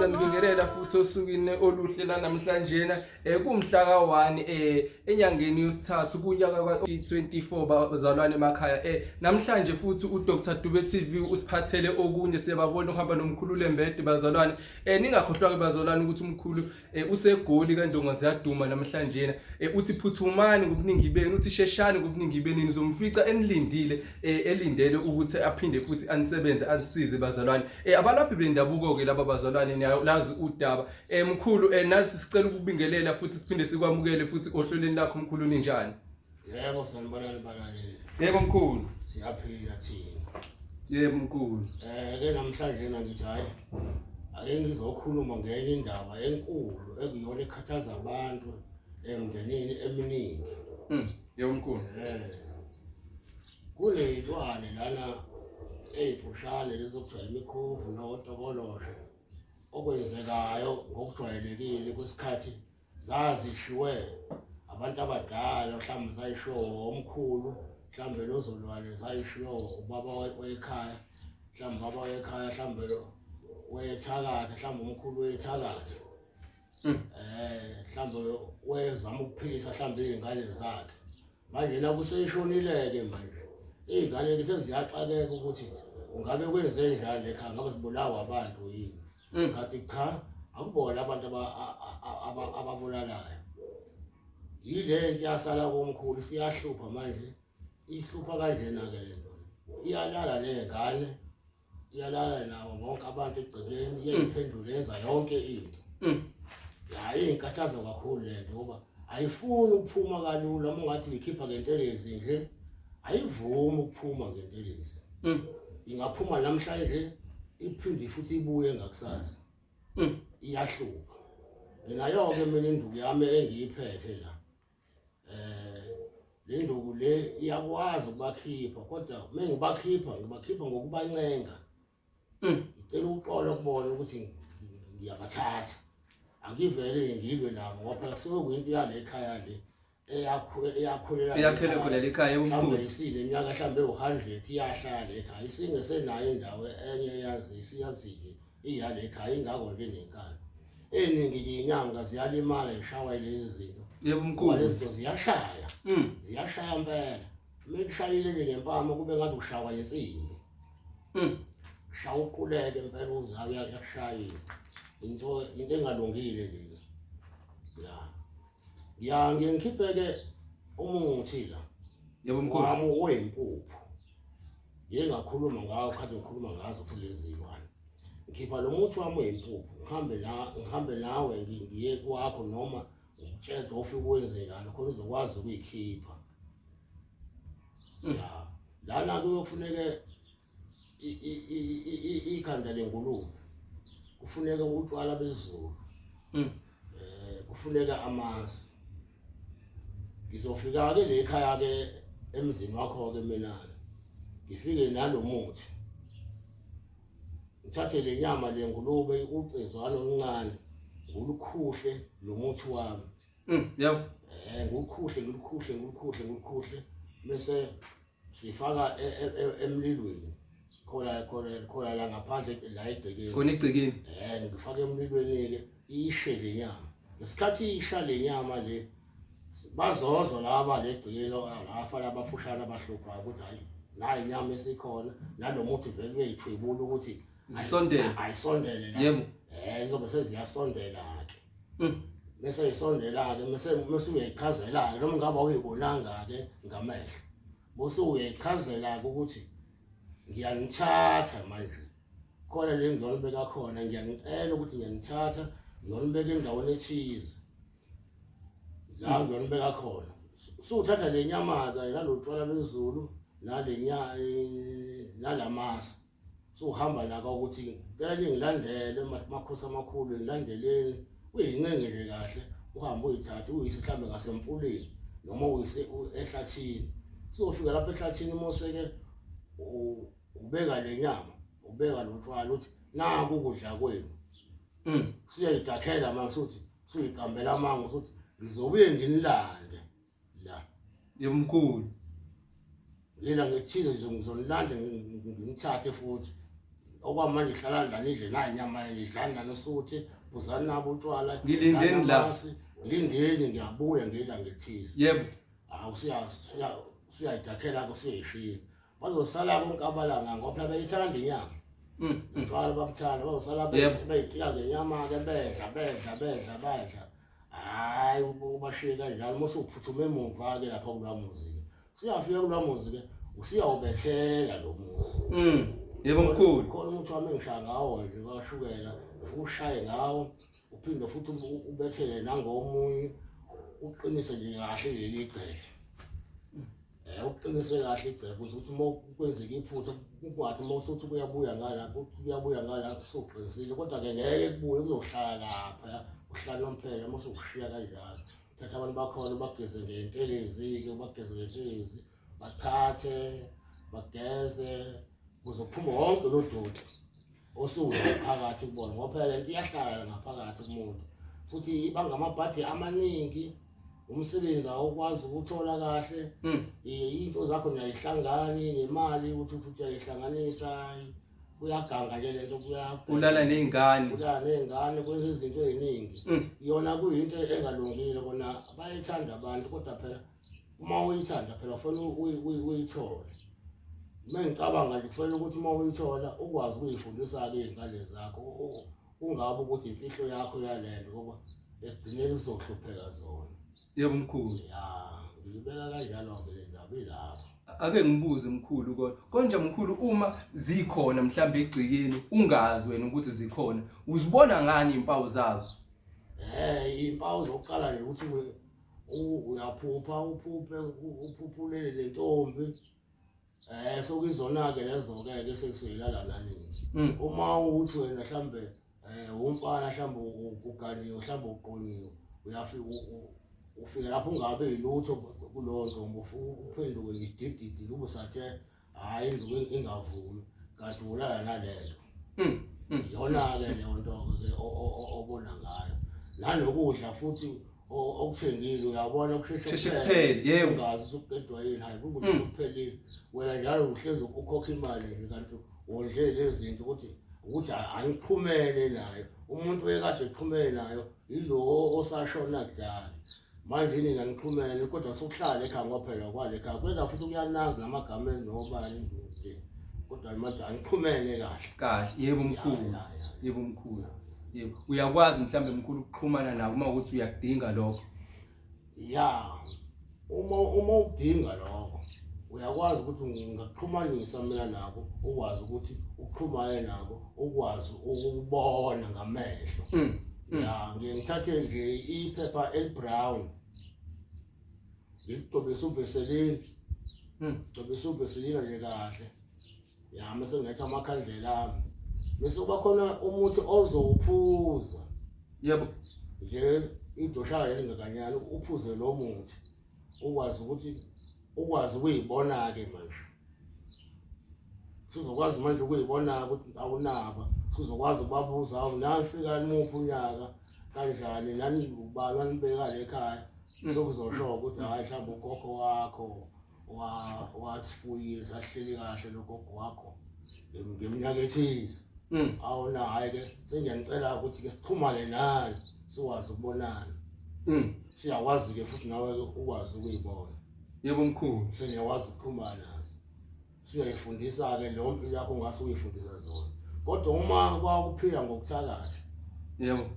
Sanibingelela futhi osukwini oluhle la namhlanjena kumhla ka-1 enyangeni yosithathu kunyaka ka-24 bazalwane emakhaya. Namhlanje futhi uDr Dube TV usiphathele okunye, siyababona uhamba nomkhulu Lembede bazalwane. Ningakhohlwa ke bazalwane ukuthi umkhulu useGoli kaNdonga ziyaduma namhlanjena. Uthi phuthumani ngobuningi benu, uthi sheshani ngobuningi benu, nizomfica enilindile, elindele ukuthi aphinde futhi anisebenze, asisize bazalwane. Abalaphi bendabuko ke laba bazalwane, niyalazi udaba. Mkhulu, nasi sicela ukubingelela futhi siphinde sikwamukele futhi ohlelweni lakho mkhulu, ninjani? Yebo, sanibonani balaleli. Yebo mkhulu. Siyaphila thina. Yebo mkhulu. Ke namhlanje na ngithi hayi, ake ngizokhuluma ngenye indaba enkulu ekuyona ekhathaza abantu emndenini eminingi. Yebo mkhulu. Kuneyilwane lana ey'fushane lezi okuthiwa imikhovu notokoloshe, okwenzekayo ngokujwayelekile kwesikhathi zazishiwe abantu abadala, mhlawumbe zayishiwe omkhulu, mhlawumbe lozolwane zayishiwe ubaba wekhaya, mhlawumbe ubaba wekhaya, mhlawumbe lo wethakatha, mhlawumbe umkhulu wethakatha, mhlawumbe wezama ukuphilisa mhlawumbe iy'ngane zakhe. Manje la kuseyishonile-ke manje iy'ngane-ke seziyaxakeka ukuthi ungabe kwenze njani ekhaya, ngabe zibulawa abantu yini? Kanti cha, akubona abantu ababulalayo. Yile nto yasala komkhulu siyahlupha manje, ihlupha kanjena-ke le nto. Iyalala ney'ngane, iyalala nabo bonke abantu egcekeni, iyayiphendula, yenza yonke into. Ya, iyinkathazo kakhulu le nto ngoba ayifuni ukuphuma kalula. Uma ungathi uyikhipha ngentelezi nje, ayivumi ukuphuma ngentelezi. Ingaphuma namhlanje, iphinde futhi ibuye ngakusasa. Iyahlupha. Nginayo-ke mina induku yami engiyiphethe la. Le nduku le iyakwazi ukubakhipha, kodwa uma ngibakhipha, ngibakhipha ngokubancenga. Ngicela uxolo kubona ukuthi ngiyabathatha, angivele ngilwe nabo ngoba phela kusuke kuyinto yale ekhaya le eyakhulela Eyakhele khona le ekhaya. Mhlawumbe omkhulu. Isile iminyaka mhlawumbe ewu-100 iyahlala ekhaya, isingesenayo indawo enye eyazi, isiyaziyo iyale ekhaya, ingako nje nenkani ey'ningi-ke iy'nyanga ziyalimala zishawa yilezi zinto. Yebo Ngoba mkhulu. lezi zinto ziyashaya, ziyashaya impela. Uma kushayile nje ngempama kube ngathi ushawa insimbi. Shaya uquleke impela, uze uyakushayile. Into engalungile leyo. Ya. Ya, ngiye ngikhiphe-ke umuthi la. Yebo mkhulu. Wami wey'mpuphu. Ngiye ngakhuluma ngawo kade ngikhuluma ngazo futhi lezi zilwane. Ngikhipha lo muthi wami wey'mpuphu, ngihambe la, ngihambe nawe, ngiye kwakho noma ngikutshele ofike wenze njani khona uzokwazi ukuyikhipha. Ya, lana kuyofuneke ikhanda lengulube, kufuneka utshwala bezulu, kufuneka amasi. Ngizofika ke le ekhaya ke emzini wakho ke mina ke, ngifike nalomuthi, ngithathe le nyama le ngulube, ucezwana oluncane, ngulukhuhle lo muthi wami. Yebo. Ngulukhuhle, ngulukhuhle, ngulukhuhle, ngulukhuhle, bese sifaka emlilweni khona khona khona la ngaphandle la egcekeni. Khona egcekeni. Ngifake emlilweni ke, ishe le nyama. Ngesikhathi isha le nyama le, bazozwa laba le gcekeni lafa abafushane abahluphayo ukuthi hayi, nayi inyama esikhona, nalomuthi vele uyayithwebula ukuthi zisondele, ayisondele la. Izobe seziyasondela ke. Bese isondela ke, bese uyayichazela ke noma ngabe awuyibonanga ke ngamehlo. Bese uyayichazela ke ukuthi ngiyanithatha manje. Khona le ngiyonibeka khona, ngiyanicela ukuthi ngiyanithatha ngiyonibeka endaweni ethize. La ngiyonibeka khona. Suthatha le nyama ke nalotshwala bezulu nale nalamasi. Suhamba nako ukuthi ngicela ningilandele makhosi amakhulu, ngilandeleni, uyincenge nje kahle, uhambe uyithathe uyise mhlawumbe ngasemfuleni noma uyise ehlathini. Suzofika lapha ehlathini mose-ke ubeka le nyama, ubeka lo tshwala, uthi naku ukudla kwenu. Suyayidakhela manje, suthi suyiqambela amanga, usuthi ngizobuye nginilande la. Yebo mkhulu. Yena ngithize nje ngizonilanda, nginithathe futhi. Okwamanje hlalani la nidle nayi inyama yenu, idlani nanisuthe, phuzani nabo utshwala, Ngilindeni dlani la. amasi, lindeni ngiyabuya ngelanga elithize. Hawu, suyayidakhela-ke, usuyayishiya. Bazosala bonke abalanga ngoba phela beyithanda inyama. Utshwala babuthanda, bazosala beyitika ngenyama-ke, bedla bedla bedla badla. Hhayi, ubashiye kanjalo. Uma usuphuthuma emuva-ke lapha kulowa muzi-ke, usuyafika kulowa muzi-ke, usuyawubethela lo muzi. Yebo mkhulu. Khona umuthi wami engishaya ngawo nje kashukela, ufike ushaye ngawo, uphinde futhi ubethele nangomunye, uqinise nje kahle leli gceke. Uqinise kahle igceke ukuze ukuthi uma kwenzeka iphutha kungathi uma usuthi kuyabuya ngala, kuyabuya ngala, usuqinisile, kodwa-ke ngeke kubuye, kuzohlala lapha, kuhlala nomphela. Uma usukushiya kanjalo, thatha abantu bakhona bageze ngentelezi-ke, bageze ngentelezi, bathathe bageze kuze kuphume wonke lo doti osuke phakathi kubona, ngoba phela lento iyahlala ngaphakathi kumuntu futhi ibanga amabhadi amaningi, umsebenzi awukwazi ukuthola kahle. Into zakho niyayihlangani nemali, ukuthi uthi uyayihlanganisa, kuyaganga nje lento, Ulala ney'ngane. Ulala ney'ngane, kwenza izinto ey'ningi. Yona kuyinto engalungile, kona bayayithanda abantu, kodwa phela uma uyithanda phela kufanele uyithole. Uma ngicabanga nje, kufanele ukuthi uma uyithola ukwazi ukuyifundisa-ke iy'ngane zakho, kungabi ukuthi imfihlo yakho yalento, ngoba ekugcineni uzohlupheka zona. Yebo mkhulu. Ya, ngiyibeka kanjalo-ke le ndaba ilapho. Ake ngibuze mkhulu, kodwa konje mkhulu, uma zikhona mhlawumbe egcikeni ungazi wena ukuthi zikhona, uzibona ngani impawu zazo? Impawu zokuqala nje ukuthi uyaphupha, uphuphe uphuphulele nentombi. Sokuyizona-ke lezo-ke ke sekusuyilala nanini. Uma uthi wena mhlambe umfana, mhlambe uganiwe, mhlambe uqonyiwe, uyafika ufike lapho ungabe yilutho kulowo ntombi, uphenduke ngidididi ube usathe hhayi induku ingavumi, kanti ulala nalento. Iyona-ke leyo nto-ke obona ngayo. Nanokudla futhi okuthengile uyabona kusheshe Kusheshe kuphele, yebo. Ungazi ukuthi ukuqedwa yini, hayi ukudla sekuphelile. Wena njalo uhlezi ukhokha imali nje, kanti wondle lezi zinto ukuthi anixhumene nayo. Umuntu oyekade exhumene nayo yilo osashona kudala. Manje nina nixhumene, kodwa sokuhlala ekhaya ngoba phela kwale ekhaya kwenza futhi kuyanazi namagama enobani nje, kodwa manje anixhumene kahle. Kahle, yebo mkhulu. Ya. Yebo mkhulu. Yebo, uyakwazi mhlambe mkhulu ukuxhumana nawo uma ukuthi uyakudinga lokho? Ya, uma ukudinga lokho uyakwazi ukuthi ngingakuxhumanisa mina nako, ukwazi ukuthi uxhumane nako, ukwazi ukubona ngamehlo. Ya, ngiye ngithathe nje iphepha elibrown, ngigcobise uVaseline. Gcobise uVaseline nje kahle. Ya, mase ngiletha amakhandlela ami, bese kuba khona umuthi ozowuphuza. Nje idoshana elingakanyana, uphuze lo muthi, ukwazi ukuthi ukwazi ukuyibona-ke manje. Usuzokwazi manje ukuyibona ukuthi awunaba, usuzokwazi ukubabuza, awu nafika nimuphi unyaka, kanjani, nani ubani wanibeka le ekhaya. Sokuzosho ukuthi hhayi mhlawumbe ugogo wakho wasifuyile, sahleli kahle nogogo wakho ngeminyaka ethize. Awuna hhayi-ke sengiyanicela ukuthi-ke sixhumane nani, sikwazi ukubonana. Siyakwazi-ke futhi nawe-ke ukwazi ukuyibona. Yebo mkhulu. Sengiyakwazi ukuxhumana nazo. Siyayifundisa-ke leyo mpilo yakho, ungase uyifundise zona. Kodwa uma kwakuphila ngokuthakatha,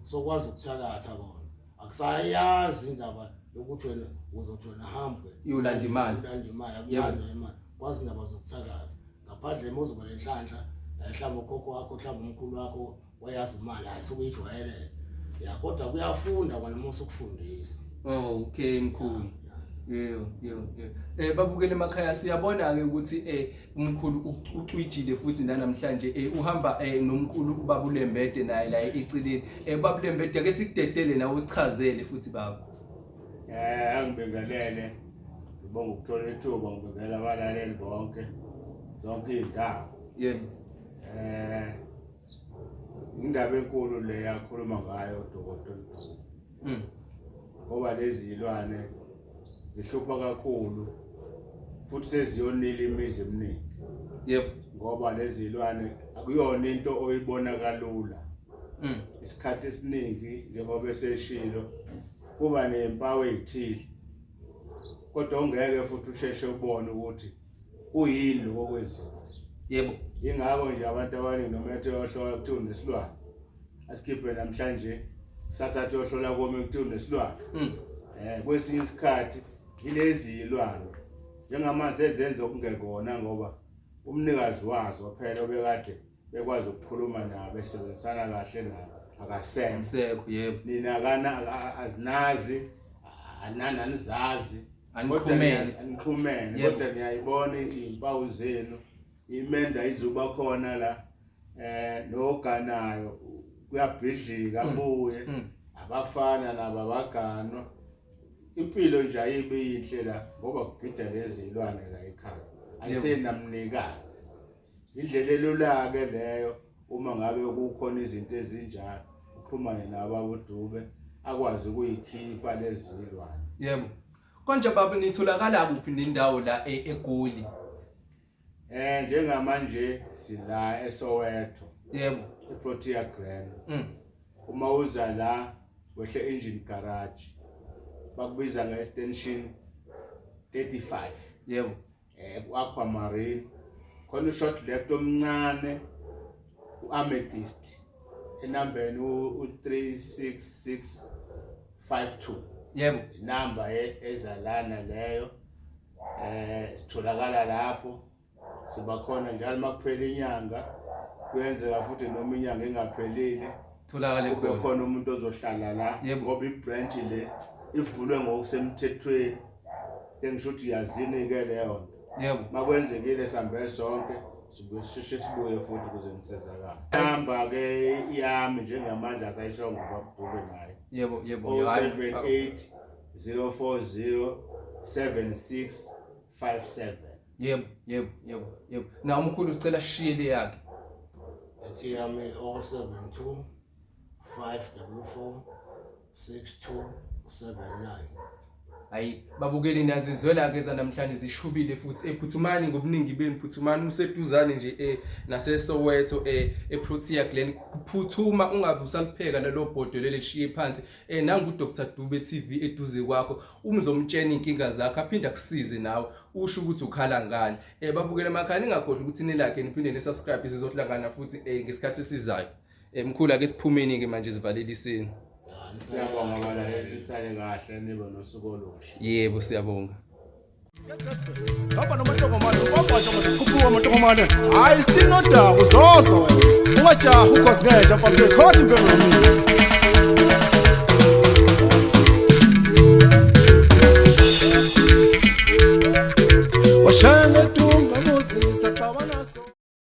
sokwazi ukuthakatha kona, akusayazi indaba yokuthi wena uzothi wena hambe Uyolanda imali. Uyolanda imali, akuyanda imali. Kwazi indaba zokuthakatha. Ngaphandle uma uzoba nenhlanhla, mhlawumbe ukhokho wakho, mhlawumbe umkhulu wakho wayazi imali, hhayi sokuyijwayelele. Ya, kodwa kuyafunda kona uma usukufundisa. Oh, okay mkhulu. Yebo, yebo, yebo. Babukele emakhaya, siyabona ke ukuthi umkhulu ucwijile futhi namhlanje uhamba nomkhulu ubaba uLembede naye la eceleni. Baba uLembede, ake sikudedele nawe usichazele futhi baba. Angibingelele, ngibonga ukuthola ithuba, ngibingelela abalaleli bonke zonke iy'ndawo. Indaba enkulu le yakhuluma ngayo uDokotela Dube. Ngoba lezi zilwane zihlupha kakhulu futhi seziyonile imizi eminingi. Ngoba lezi zilwane akuyona into oyibona kalula. Isikhathi esiningi njengoba eseshilo kuba nempawu ezithile. Kodwa ungeke futhi usheshe ubone ukuthi kuyini lokho okwenziwa. Ingakho nje abantu abaningi noma ethi uyohlola kuthiwa unesilwane. Asikhiphe namhlanje kusasa athi uyohlola kome kuthiwa unesilwane. Kwesinye isikhathi ilezi zilwane njengamanje ezenza okungekona ngoba umnikazi wazo phela obekade bekwazi ukukhuluma nabo besebenzisana kahle nabo akasekho. Msekho, yebo. Nina kana azinazi anani anizazi. Anixhumene. Anixhumene kodwa niyayibona izimpawu zenu. Imenda izuba khona la noganayo kuyabhidlika buye abafana nabo abaganwa. Impilo nje ayibe yinhle la ngoba kugida lezi zilwane la ekhaya. Ayisenamnikazi. Indlela elula ke leyo uma ngabe kukhona izinto ezinjalo uxhumane nabo aboDube akwazi ukuyikhipha lezi zilwane. Yebo. Konje baba nitholakala kuphi nendawo la eGoli? Njengamanje sila eSoweto. eProtea Glen. Uma uza la wehle engine garage bakubiza nge-extension 35. Ku-Aquamarine khona u-short left omncane u-Amethyst enambeni u-36652. Inamba ezalana leyo. Sitholakala lapho siba khona njalo makuphela inyanga kuyenzeka futhi noma inyanga ingaphelile tholakale kube khona. Khona umuntu ozohlala la ngoba ibranch le ivulwe ngokusemthethweni sengisho ukuthi yazini ke leyo nto. Makwenzekile sihambe sonke sibuye sisheshe sibuye futhi ukuze nisizakale. Namba ke yami njengamanje asayishongo ubaba Dube naye. Yebo, yebo, Oh, yebo. 78 040 7657. Yebo, yebo, yebo, yebo. Na umkhulu sicela sishiyele yakhe. Ethi yami 072 544 6279. Hayi babukeli niyazizwela ke zanamhlanje zishubile futhi ephuthumani ngobuningi benu, phuthumani useduzane nje naseSoweto eProtea Glen, phuthuma ungabe usalipheka lelo bhodo leli lishiye phansi. Nangu uDr Dube TV eduze kwakho, umzomtshena inkinga zakho aphinde akusize nawe usho ukuthi ukhala ngani. Babukele emakhaya ningakhohlwa ukuthi ni like niphinde ni subscribe, sizohlangana futhi ngesikhathi esizayo. Mkhulu ake siphumeni ke manje sivaleliseni. Siyabonga abalaleli, nisale kahle nibe nosuku oluhle. Yebo siyabonga. Hamba nomantongomane, ufambasha khuphuka amantongomane. Hayi still nodaba uzozo wena. Ungajahi ukhozi ngenja mfana, uzoyikhotha impela yomile.